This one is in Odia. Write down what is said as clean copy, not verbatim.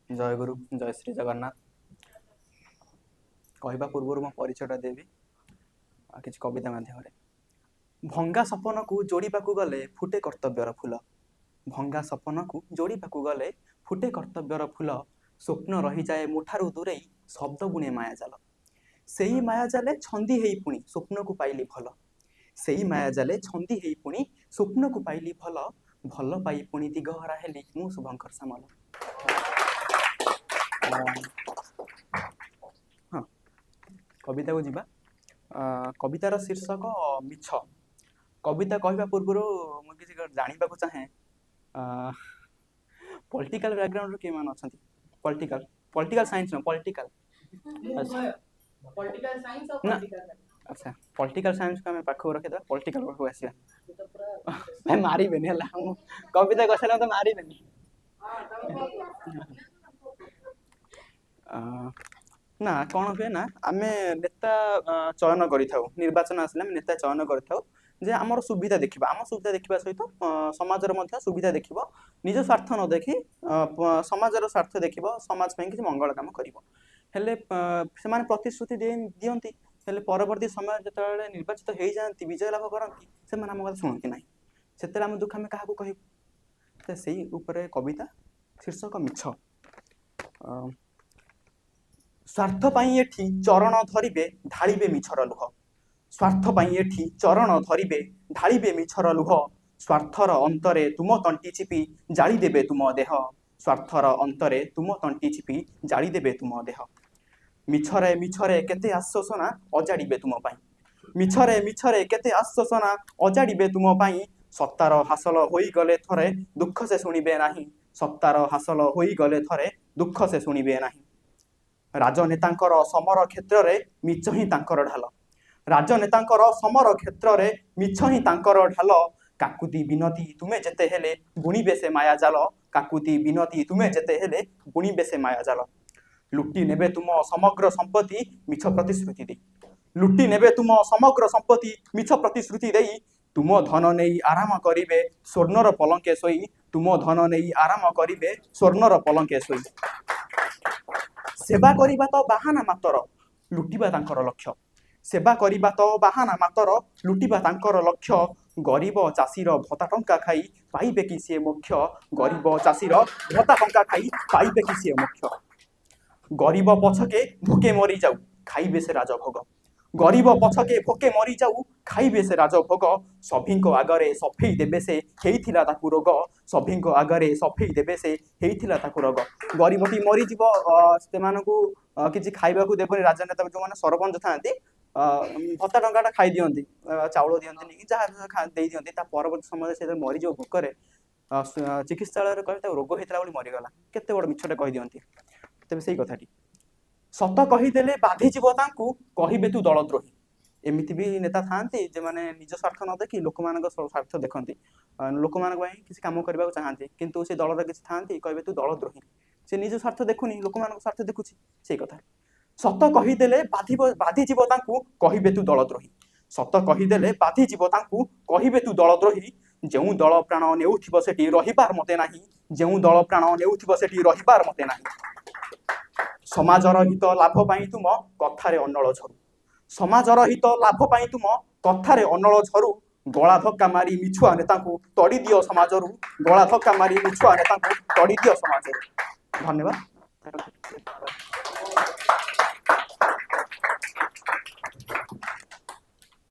ଜୟ ଗୁରୁ, ଜୟ ଶ୍ରୀ ଜଗନ୍ନାଥ। କହିବା ପୂର୍ବରୁ ମୋ ପରିଚୟଟା ଦେବି କିଛି କବିତା ମାଧ୍ୟମରେ। ଭଙ୍ଗା ସପନକୁ ଯୋଡ଼ିବାକୁ ଗଲେ ଫୁଟେ କର୍ତ୍ତବ୍ୟର ଫୁଲ। ଭଙ୍ଗା ସପନକୁ ଯୋଡ଼ିବାକୁ ଗଲେ ଫୁଟେ କର୍ତ୍ତବ୍ୟର ଫୁଲ। ସ୍ୱପ୍ନ ରହିଯାଏ ମୋଠାରୁ ଦୂରେଇ, ଶବ୍ଦ ବୁଣେ ମାୟାଜାଲ। ସେଇ ମାୟାଜାଲେ ଛନ୍ଦି ହେଇ ପୁଣି ସ୍ୱପ୍ନକୁ ପାଇଲି ଭଲ। ସେଇ ମାୟାଜାଲେ ଛନ୍ଦି ହେଇ ପୁଣି ସ୍ୱପ୍ନକୁ ପାଇଲି ଭଲ। ଭଲ ପାଇ ପୁଣି ଦିଗହରା ହେଲି। ମୁଁ ଶୁଭଙ୍କର ସାମଲ। ହଁ, କବିତାକୁ ଯିବା। କବିତାର ଶୀର୍ଷକ ମିଛ। କବିତା କହିବା ପୂର୍ବରୁ ମୁଁ କିଛି ଜାଣିବାକୁ ଚାହେଁ, ପଲିଟିକାଲ ବ୍ୟାକଗ୍ରାଉଣ୍ଡରୁ କେଉଁମାନେ ଅଛନ୍ତି? ପଲିଟିକାଲ, ପଲିଟିକାଲ ସାଇନ୍ସ ନୁହଁ, ପଲିଟିକାଲ। ପଲିଟିକାଲ ସାଇନ୍ସ ଆଉ ନା। ପଲିଟିକାଲ। ଆଚ୍ଛା, ପଲିଟିକାଲ ସାଇନ୍ସକୁ ଆମେ ପାଖକୁ ରଖିଦେବା, ପଲିଟିକାଲ ପାଖକୁ ଆସିବା। ଭାଇ, ମାରିବେନି ହେଲା। ମୁଁ କବିତା କହିସାରିଲା ତ ମାରିବେନି। ହଁ, ତମେ କୁହ। ନା, କ'ଣ ହୁଏ ନା, ଆମେ ନେତା ଚୟନ କରିଥାଉ। ନିର୍ବାଚନ ଆସିଲେ ଆମେ ନେତା ଚୟନ କରିଥାଉ ଯେ ଆମର ସୁବିଧା ଦେଖିବା, ଆମ ସୁବିଧା ଦେଖିବା ସହିତ ସମାଜର ମଧ୍ୟ ସୁବିଧା ଦେଖିବ, ନିଜ ସ୍ୱାର୍ଥ ନ ଦେଖି ସମାଜର ସ୍ୱାର୍ଥ ଦେଖିବ, ସମାଜ ପାଇଁ କିଛି ମଙ୍ଗଳ କାମ କରିବ। ହେଲେ ସେମାନେ ପ୍ରତିଶ୍ରୁତି ଦିଅନ୍ତି, ହେଲେ ପରବର୍ତ୍ତୀ ସମୟରେ ଯେତେବେଳେ ନିର୍ବାଚିତ ହେଇଯାଆନ୍ତି, ବିଜୟ ଲାଭ କରନ୍ତି, ସେମାନେ ଆମ କଥା ଶୁଣନ୍ତି ନାହିଁ। ସେତେବେଳେ ଆମ ଦୁଃଖ ଆମେ କାହାକୁ କହିବୁ? ତ ସେଇ ଉପରେ କବିତା, ଶୀର୍ଷକ ମିଛ। ସ୍ୱାର୍ଥ ପାଇଁ ଏଠି ଚରଣ ଧରିବେ, ଢାଳିବେ ମିଛର ଲୁହ। ସ୍ୱାର୍ଥ ପାଇଁ ଏଠି ଚରଣ ଧରିବେ, ଢାଳିବେ ମିଛର ଲୁହ। ସ୍ୱାର୍ଥର ଅନ୍ତରେ ତୁମ ତଣ୍ଟି ଚିପି ଜାଳିଦେବେ ତୁମ ଦେହ। ସ୍ୱାର୍ଥର ଅନ୍ତରେ ତୁମ ତଣ୍ଟି ଚିପି ଜାଳିଦେବେ ତୁମ ଦେହ। ମିଛରେ ମିଛରେ କେତେ ଆଶ୍ୱାସନା ଅଜାଡ଼ିବେ ତୁମ ପାଇଁ। ମିଛରେ ମିଛରେ କେତେ ଆଶ୍ୱାସନା ଅଜାଡ଼ିବେ ତୁମ ପାଇଁ। ସତ୍ତାର ହାସଲ ହୋଇଗଲେ ଥରେ ଦୁଃଖ ସେ ଶୁଣିବେ ନାହିଁ। ସତ୍ତାର ହାସଲ ହୋଇଗଲେ ଥରେ ଦୁଃଖ ସେ ଶୁଣିବେ ନାହିଁ। ରାଜନେତାଙ୍କର ସମର କ୍ଷେତ୍ରରେ ମିଛ ହିଁ ତାଙ୍କର ଢାଲ। ରାଜନେତାଙ୍କର ସମର କ୍ଷେତ୍ରରେ ମିଛ ହିଁ ତାଙ୍କର ଢାଲ। କାକୁତି ବିନତି ତୁମେ ଯେତେ ହେଲେ ବୁଣିବେ ସେ ମାୟା ଜାଲ। କାକୁତି ବିନତି ତୁମେ ଯେତେ ହେଲେ ବୁଣିବେ ସେ ମାୟା ଜାଲ। ଲୁଟି ନେବେ ତୁମ ସମଗ୍ର ସମ୍ପତ୍ତି ମିଛ ପ୍ରତିଶ୍ରୁତି ଦେଇ। ଲୁଟି ନେବେ ତୁମ ସମଗ୍ର ସମ୍ପତ୍ତି ମିଛ ପ୍ରତିଶ୍ରୁତି ଦେଇ। ତୁମ ଧନ ନେଇ ଆରାମ କରିବେ ସ୍ୱର୍ଣ୍ଣର ପଲଙ୍କେ ଶୋଇ। ତୁମ ଧନ ନେଇ ଆରାମ କରିବେ ସ୍ୱର୍ଣ୍ଣର ପଲଙ୍କେ ଶୋଇ। ସେବା କରିବା ତ ବାହାନା ମାତର, ଲୁଟିବା ତାଙ୍କର ଲକ୍ଷ୍ୟ। ସେବା କରିବା ତ ବାହାନା ମାତର, ଲୁଟିବା ତାଙ୍କର ଲକ୍ଷ୍ୟ। ଗରିବ ଚାଷୀର ଭତ୍ତା ଟଙ୍କା ଖାଇ ପାଇବେ କି ସିଏ ମୋକ୍ଷ? ଗରିବ ଚାଷୀର ଭତ୍ତା ଟଙ୍କା ଖାଇ ପାଇବେ କି ସିଏ ମୋକ୍ଷ? ଗରିବ ପଛକେ ଭୋକେ ମରିଯାଉ, ଖାଇବେ ସେ ରାଜଭୋଗ। ଗରିବ ପଛକେ ଭୋକେ ମରିଯାଉ, ଖାଇବେ ସେ ରାଜଭୋଗ। ସଭିଙ୍କ ଆଗରେ ସଫେଇ ଦେବେ ସେ ହେଇଥିଲା ତାକୁ ରୋଗ। ସଭିଙ୍କ ଆଗରେ ସଫେଇ ଦେବେ ସେ ହେଇଥିଲା ତାକୁ ରୋଗ। ଗରିବଟି ମରିଯିବ, ସେମାନଙ୍କୁ କିଛି ଖାଇବାକୁ ଦେବନି ରାଜନେତା। ଯୋଉମାନେ ସରପଞ୍ଚ ଥାଆନ୍ତି, ଭତ୍ତା ଟଙ୍କାଟା ଖାଇ ଦିଅନ୍ତି, ଚାଉଳ ଦିଅନ୍ତିନି କି ଯାହା ଦେଇ ଦିଅନ୍ତି। ତା ପରବର୍ତ୍ତୀ ସମୟରେ ସେ ଯେତେବେଳେ ମରିଯିବ ଭୋକରେ, ଚିକିତ୍ସାଳୟରେ କହିବେ ତାକୁ ରୋଗ ହେଇଥିଲା ବୋଲି ମରିଗଲା। କେତେ ବଡ଼ ମିଛଟେ କହିଦିଅନ୍ତି। ତେବେ ସେଇ କଥାଟି ସତ କହିଦେଲେ ବାଧିଯିବ ତାଙ୍କୁ, କହିବେ ତୁ ଦଳଦ୍ରୋହୀ। ଏମିତି ବି ନେତା ଥାଆନ୍ତି ଯେଉଁମାନେ ନିଜ ସ୍ୱାର୍ଥ ନ ଦେଖି ଲୋକମାନଙ୍କ ସ୍ୱାର୍ଥ ଦେଖନ୍ତି, ଲୋକମାନଙ୍କ ପାଇଁ କିଛି କାମ କରିବାକୁ ଚାହାନ୍ତି, କିନ୍ତୁ ସେ ଦଳର କିଛି ଥାଆନ୍ତି, କହିବେ ତୁ ଦଳଦ୍ରୋହୀ। ସେ ନିଜ ସ୍ୱାର୍ଥ ଦେଖୁନି, ଲୋକମାନଙ୍କ ସ୍ୱାର୍ଥ ଦେଖୁଛି। ସେଇ କଥା ସତ କହିଦେଲେ ବାଧିଯିବ ତାଙ୍କୁ, କହିବେ ତୁ ଦଳଦ୍ରୋହୀ। ସତ କହିଦେଲେ ବାଧିଯିବ ତାଙ୍କୁ, କହିବେ ତୁ ଦଳଦ୍ରୋହୀ। ଯେଉଁ ଦଳ ପ୍ରାଣ ନେଉଥିବ ସେଠି ରହିବାର ମତେ ନାହିଁ। ଯେଉଁ ଦଳ ପ୍ରାଣ ନେଉଥିବ ସେଠି ରହିବାର ମତେ ନାହିଁ। ସମାଜର ହିତ ଲାଭ ପାଇଁ ତୁମ କଥାରେ ଅନଳ ଝରୁ। ସମାଜର ହିତ ଲାଭ ପାଇଁ ତୁମ କଥାରେ ଅନଳ ଝରୁ। ଗଳା ଧକ୍କା ମାରି ମିଛୁଆ ନେତାଙ୍କୁ ତଡ଼ି ଦିଅ ସମାଜରୁ। ଗଳା ଧକ୍କା ମାରି ମିଛୁଆ ନେତାଙ୍କୁ ତଡ଼ି ଦିଅ ସମାଜରୁ। ଧନ୍ୟବାଦ।